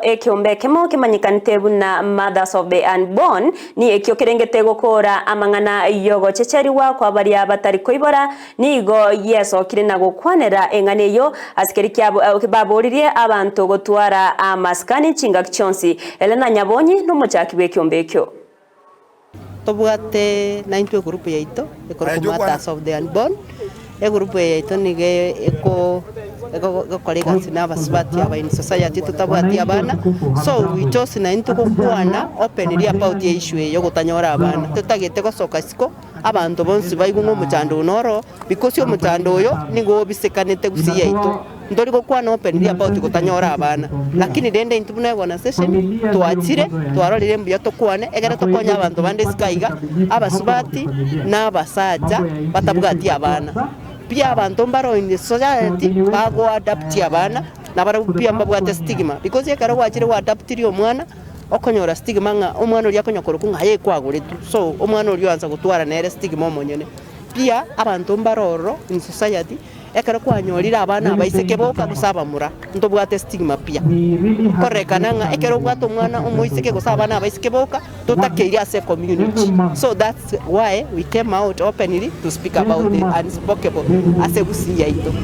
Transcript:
ekeombe ekemo kemanyekanete buna Mothers of the Unborn ni ekio kerengete gokoora amang'ana y'ogochecherigwa kwa baria batari koibora, nigo giesokire na gokwanera eng'ana eyio ase keria kiabo baboririe abanto gotwara amasikani chingaki chionsi. Elena Nyabonyi nomochaki bw'ekeombe ekio. Tobwate naintwe egroup yaito ekorokwa Mothers of the Unborn. Egroup eye yaito nigo eko egokora egasi na abasubati aba in society totabwati abana, so we chose naintwe gokwana openly about eissue eye yogotanyora abana. Totagete gosoka isiko abanto bonsi baigwe ng'a omochando oyo noro because omochando oyo nigo obisekanete gusii yaito. Ntori gokwana openly about gotanyora abana, lakini rende intwe buna eorganisation twachire twarorire mbuya tokwane egere tokonye abanto bande isiko aiga, abasubati na abasacha batabwati abana. Pi abanto mbaro in the society bagoadapt abana, nabarabwo pi mbabwate stigma because ekero gwachire gwaadaptirie omwana, okonyora stigma ng'a omwana oria akonya korokwa ng'a aye kwagoretwe, so omwana oria oansa gotwara nere stigma omonyene. Pia abanto mbare ororo in society. Ekero kwanyorire abana abaiseke boka gose abamura, ntobwate stigma pia. Kororekana ng'a ekero obwate omwana omoiseke gose abana abaiseke boka, totakeiri ase ecommunity. So that's why we came out openly to speak about the unspokeable ase gusii yaito.